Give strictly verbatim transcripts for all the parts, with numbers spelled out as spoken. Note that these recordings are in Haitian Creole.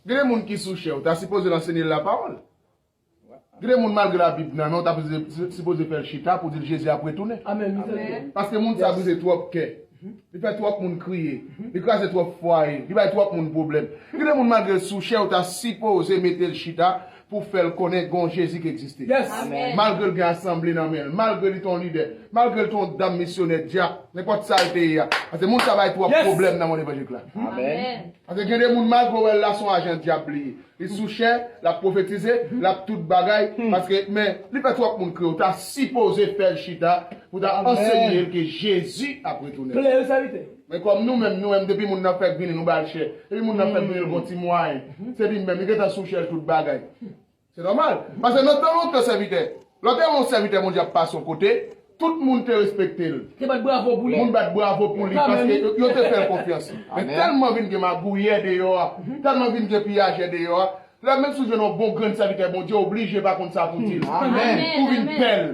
Gen de moun ki sou chè, ou ta sipoze l ansenye l lapawòl. Gen de moun, malgre Labib nan men w, ou ta sipoze, sipoze fè l chita pou di l Jezi ap retounen. Amèn. Paske moun sa brize twòp kè. Li fè twòp moun kriye. Li kraze twòp fwaye. Li bay twòp moun pwoblèm. Gen de moun, malgre l sou chè, ou ta sipoze mete l chita pou fè l konnen gen yon Jezi ki egziste. Malgre l gen asanble nan men l, malgre li te yon lidè, malgre l te yon dam misyonè, dyak, nenpòt sa l te ye a. Paske moun sa bay twòp pwoblèm nan mond evanjelik la. Paske gen de moun, malgre w wè l la, se yon ajan dyab li ye. Li sou chè, l ap pwofetize, l ap tout bagay. Paske, men, li fè twòp moun kriye. Ou ta sipoze fè l chita pou ta ansenye l ke Jezi ap retounen. Men kòm nou menm, nou menm, depi moun nan fèk vini, nou ba l chè. Depi moun nan fèk vini, l gon ti mwayen. Se li menm, li gentan sou chè l tout bagay. Se nòmal. Paske nan tan lontan, sèvitè, lè w te wè yon sèvitè Bondye ap pase yon kote, tout moun te respekte l. Te bat bravo pou li. Moun bat bravo pou li paske yo, yo te fè l konfyans. Men tèlman vin gen magouyè deyò a, tèlman vin gen piyajè deyò a, lè menm si w jwenn yon bon grenn sèvitè Bondye, w oblije pa konn sa pou di l. Ou vin pè l.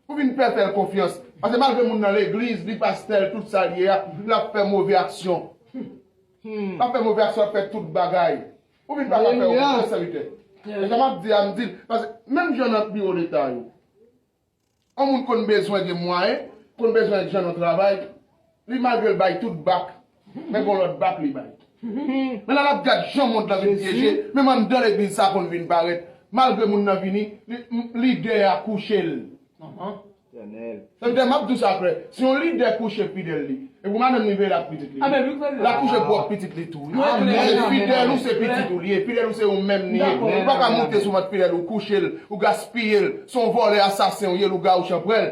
Ou vin pè fè l konfyans. Paske malgre moun nan legliz, li pastè l, tout sa l ye a, l ap fè move aksyon. L ap fè move aksyon, l ap fè tout bagay. Ou vin pa ka fè yon bon sèvitè. E sa m ap di a, m di l, paske menm jan nan biwo leta yo, yon moun konn bezwen gen mwayen, konn bezwen jwenn yon travay, li malgre l bay tout bak, men gon lòt bak li bay. Men la n ap gad jan mond lan vin pyeje, menm anndan legliz sa konn vin parèt. Malgre moun nan vini, li, lidè a kouche l. Sèvitè, m ap di w sa klè. Si yon lidè kouche fidèl li, e pou madanm li veye l ak pitit li. L ap kouche pwòp pitit li tou. Paske fidèl ou se pitit ou li ye, fidèl ou se ou menm li ye. Ou pa ka moute sou vant fidèl ou, kouche l, ou gaspiye l. Se yon vòlè, asasen ou ye, lougawou, chanpwèl.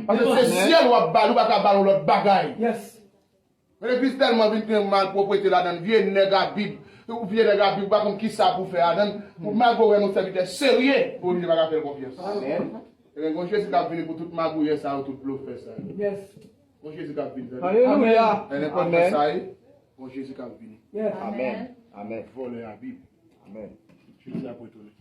Paske se syèl w ap ba l, ou pa ka ba l yon lòt bagay. Men legliz tèlman vin gen malpwòpte ladan l, vye nèg a Bib, vye nèg a Bib, ou pa konn kisa pou fè ladan l. Pou malgre w wè yon sèvitè serye, ou oblije pa ka fè l konfyans. Ebyen, gon Jezi k ap vini pou tout magouyè sa yo, tout blofè sa yo. Gon Jezi k ap vini. Alelouya. Nan nenpòt lè sa ye, gon Jezi k ap vini. Amèn. Amèn. Vòlè a Bib. Amèn. Jezi ap retounen.